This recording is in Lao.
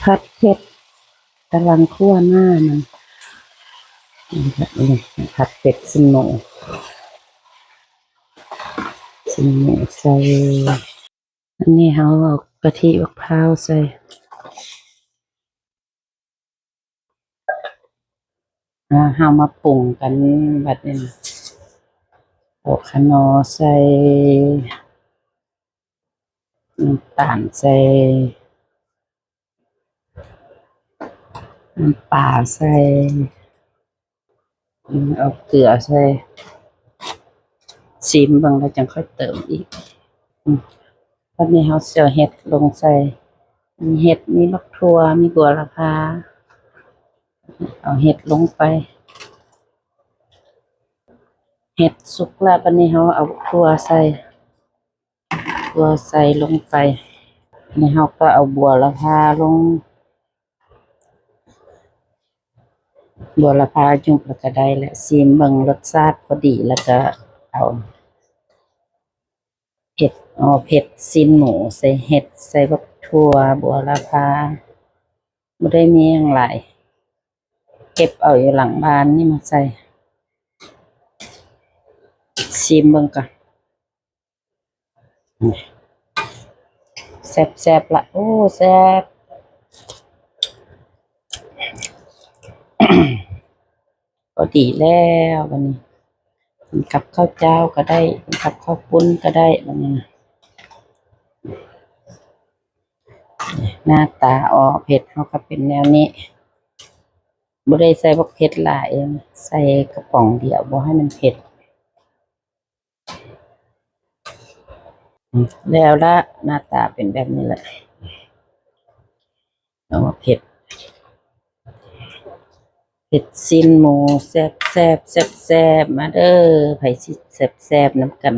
ຜັດເຜັດ ກຳລັງຂົ້ວໜ້າມັນ ຜັດເຜັດຊີ້ນໝູ ຊີ້ນໝູໃສ່ ອັນນີ້ເຮົາເອົາກະທິບັກພ້າວໃສ່ ອ່າ ເຮົາມາປຸງກັນບັດນີ້ ເອົາຂະໜໍ່ໃສ່ ນ້ຳຕານໃສ່ ນ້ຳປາໃສ່ ອືມ ເອົາເກືອໃສ່ ຊີມເບິ່ງແລ້ວຈັ່ງຄ່ອຍເຕີມອີກ. ອືມ ບັດນີ້ເຮົາຊິເອົາເຫັດລົງໃສ່ ມີເຫັດ ມີບັກຖົ່ວ ມີບົວລະພາ ເອົາເຫັດລົງໄປ ເຫັດສຸກແລ້ວ ບັດນີ້ເຮົາເອົາຖົ່ວໃສ່ ຖົ່ວໃສ່ລົງໄປ ນີ້ເຮົາກໍເອົາບົວລະພາລົງ ບົວລະພາຍຸບແລ້ວກໍໄດ້ແຫຼະ ຊີມເບິ່ງລົດຊາດພໍດີ ແລ້ວກໍເອົາເຫັດ ເອົາເຫັດຊີ້ນໝູໃສ່ ເຫັດໃສ່ບັກຖົ່ວ ບົວລະພາ ບໍ່ໄດ້ມີຫຍັງຫຼາຍ ເກັບເອົາຢູ່ຫຼັງບ້ານນີ້ມາໃສ່ ຊີມເບິ່ງກ່ອນ. ແຊບໆ ລະ ໂອ້ ແຊບ ພໍດີແລ້ວບັດນີ້ ກິນກັບເຂົ້າຈ້າວກໍໄດ້ ກິນກັບເຂົ້າປຸ້ນກໍໄດ້ບັດນີ້ນະ. ໜ້າຕາອອກເຜັດເຮົາກໍເປັນແນວນີ້ ບໍ່ໄດ້ໃສ່ບັກເຜັດຫຼາຍ ໃສ່ກະປ໋ອງດຽວ ບໍ່ໃຫ້ມັນເຜັດ. ແລ້ວລະ ໜ້າຕາເປັນແບບນີ້ແຫຼະ ເອົາມາເຜັດ ເຜັດຊີ້ນໝູແຊບໆ ແຊບໆ ມາເດີ ໃຜຊິແຊບໆ ນຳກັນ